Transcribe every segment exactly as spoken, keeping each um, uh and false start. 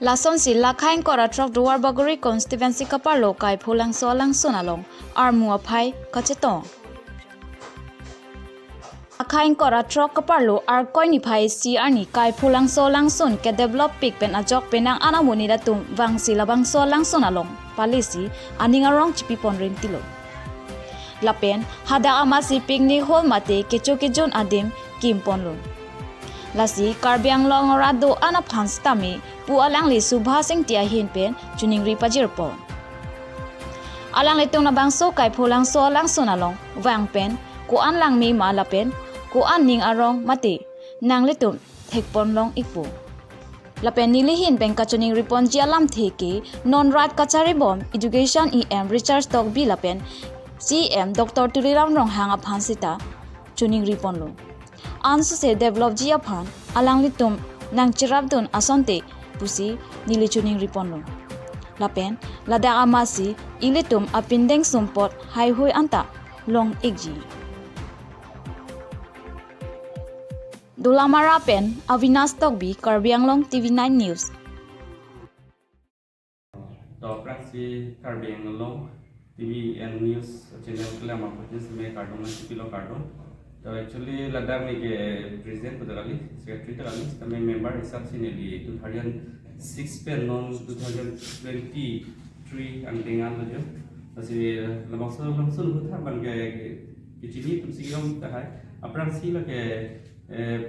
Lasonsi lakha ingkoi ra throk Duar Bagori constituency kaparlo Kaipholangso alangsun along armu aphai kachetong. Lakha ingkoi ra throk kaparlo Arkoi niphai isi arni Kaipholangso alangsun ke develop pik pen ajok penang an amonit atum vangsi labangso alangsun along palesi aning arong chipipon rimtilo. Lapen hadak amatsi picnic hall mate kecho kejun adim kimponlo. Lasi Karbi Anglong arat do-an aphan sitame pu alangli Subhas Ingti ahin pen choningri pajirpo. Alanglitum labangso Kaipholangso alangsun along vang pen ko-an langme ma lapen ko-an ning arong mate nanglitum thekpon long ikpo. Lapen neli ahin pen kachoningri ponji alamthe ke non rat kacharibom Education E M Richard Tokbi lapen C E M Doctor Tuliram Ronghang aphan sita choningri ponlo. Ansose develop ji aphan alanglitum nangcherapdun asonte pusi neli choningri ponlo. Lapen ladak amatsi ilitum apindeng sumpot haihui anta long ikji. Dolamara pen Avinash Tokbi, Karbi Anglong T V nine News. To aphrangsi Karbi Anglong T V nine News channel kelang aphan seme kardom nangchipilo, kardom. To actually ladak neli ke president pu ta kali, secretary ta kali, sitame member hisap si neli two thousand six pen non two thousand twenty-three angdeng anlo jo. Lasi labangso alangsun ahut abang ke kechini atum si yong tahai. Aphrangsi lake, eh,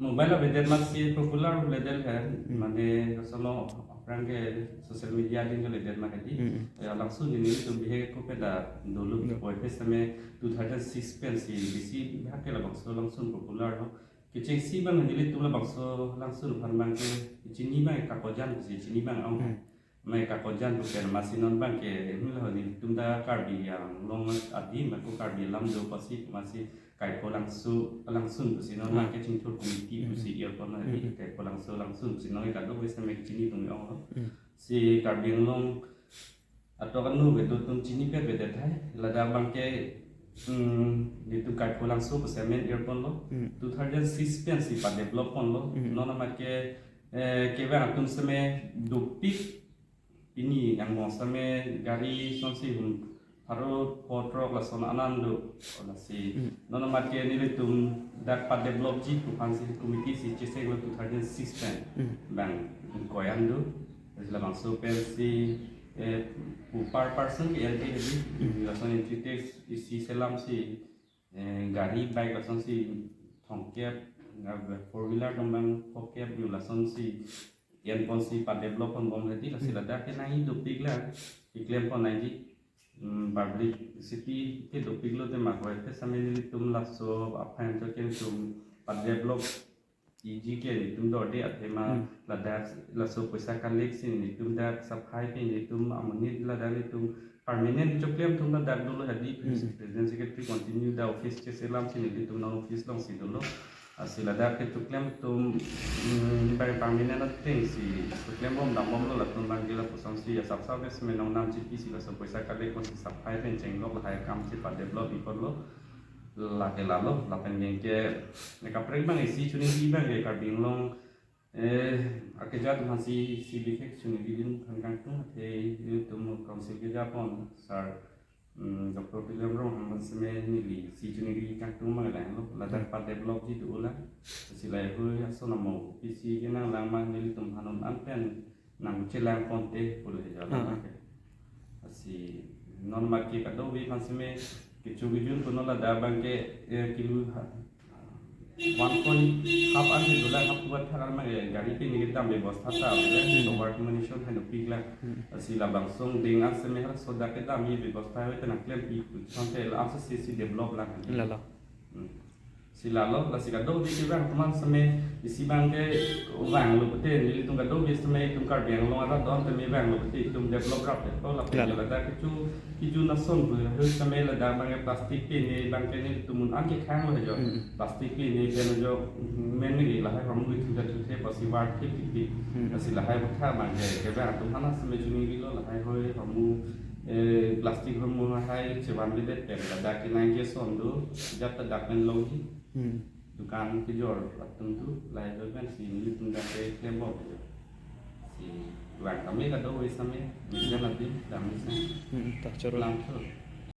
mobile avedet amatsi popular level he, mane kasono aphrang ke social media adim ke ledet amat hedi. Mm. Eh, alangsun nelitum bihek ko peda dolo. Yeah. Puvoiphit seme two thousand six pensi bisi bihek ke labangso alangsun popular ho. Kechengsi abang nelitum labangso alangsun aphan abang ke chini abang kakojan si chini abang ong. Mm. Mai kakojan pu pen amatsi non abang ke, hmm, la nelitum ta Karbi Anglong adim ako Karbi alam do apotsi amatsi Kaipholangso alangsun pusi non abang ke chingthur committee pusi irpon hedi, Kaipholangso alangsun pusi non kadokave seme chini atum ong lo. Si Karbi Anglong atok anu kedo atum chini pet pet det hai. Ladak abang ke, hmm, nelitum Kaipholangso pusi amen irpon lo. Two thousand six pensi padevelop ponlo. Non amat ke, eh, kevang atum seme dopik, pini angbong seme gari asonsi hum pharo pho throk lason anan do. Lasi non amat ke nelitum dak padevelop ji pu aphansi committee si chesenglo two thousand six pen. Abang ingkoi an do. Lasi labangso pensi, eh, pu per person ke L T hedi. Lason entry tax isi selam si, eh, gari bike lasonsi thomkep, four wheeler atum abang phokep, yo lasonsi enponsi padevelop ponbom hedi. Lasi ladak ke nangji dopik la, keklem pon nangji, mm, publicity ke dopik lo te ma koi te same nelitum laso aphan to ke nelitum padevelop iji ke nelitum dorde athema ladak laso poisa collect si nelitum dak saphai ke nelitum amonit ladak nelitum permanent choklem atum ladak dolo hedi, president secretary continue dak office cheselam si nelitum non office alongsi dolo. Lasi ladak ke choklem atum, mm, bai permanent ateng si choklembom dambomlo, latum abang ke lapuson si asap sap ke seme nongnam chipi si laso poisa collect ponsi saphai pen chenglok lahai akam si padevelop ikotlo. Lake lalo, lapen abang ke, ne kaprek abang isi choningri abang ke Karbi Anglong, eh, akeja atum aphansi isi bihek choningridun aphan kangtung, athe itum council keja pon, sir, mm, Doctor Tuliram Ronghang aphan seme neli isi choningri kangtung abang lang lo, ladak padevelop ji do la, si lahai hui ason amo pisi kenang lang ma nelitum aphan non an pen nangchelang ponte pulo he jala. Ah. Abang ke. Lasi non amat ke kadokave aphan seme kecho kejun pu non ladak abang ke, eh, kilo ha, one point half an ke dolang, half buat thar an abang ke gari pini kedam bebosta ta, eh, so work management hai nopik la. Lasi labangso angdeng an seme halaso dak kedam ji bebosta hai te nangklempi pu chonte la ansose si develop lang. Lalo. Hmm. Si lalo, lasi kadokave kevang atum an seme, isi abang ke vanglo pute, nelitum kadokave seme itum Karbi Anglong arat do-an tame vanglo pute, itum develop rapet lo lapen, lalo, ladak kecho kejun ason pu, hu seme ladak abang ke plastic pini abang ke nelitum un an kekhanglo he jo. Hmm. Plastic pini pen jo, men ni lahai hormu ithu jathu the pasi war thip thip thip. Hmm. Lasi lahai butha abang ke, kevang atum aphan seme choningrilo lahai hui hormu, eh, plastic hormu hai chevanvedet pen ladak kenang ke ason do, jat ta dak pen longji. Hmm. Dukan kejor atum tu lahai pen si nelitum dak ke klembom jo. Si Bang kami kado wis kami, bisa nanti, dam bisa. Hmm, tak choro. Langthu.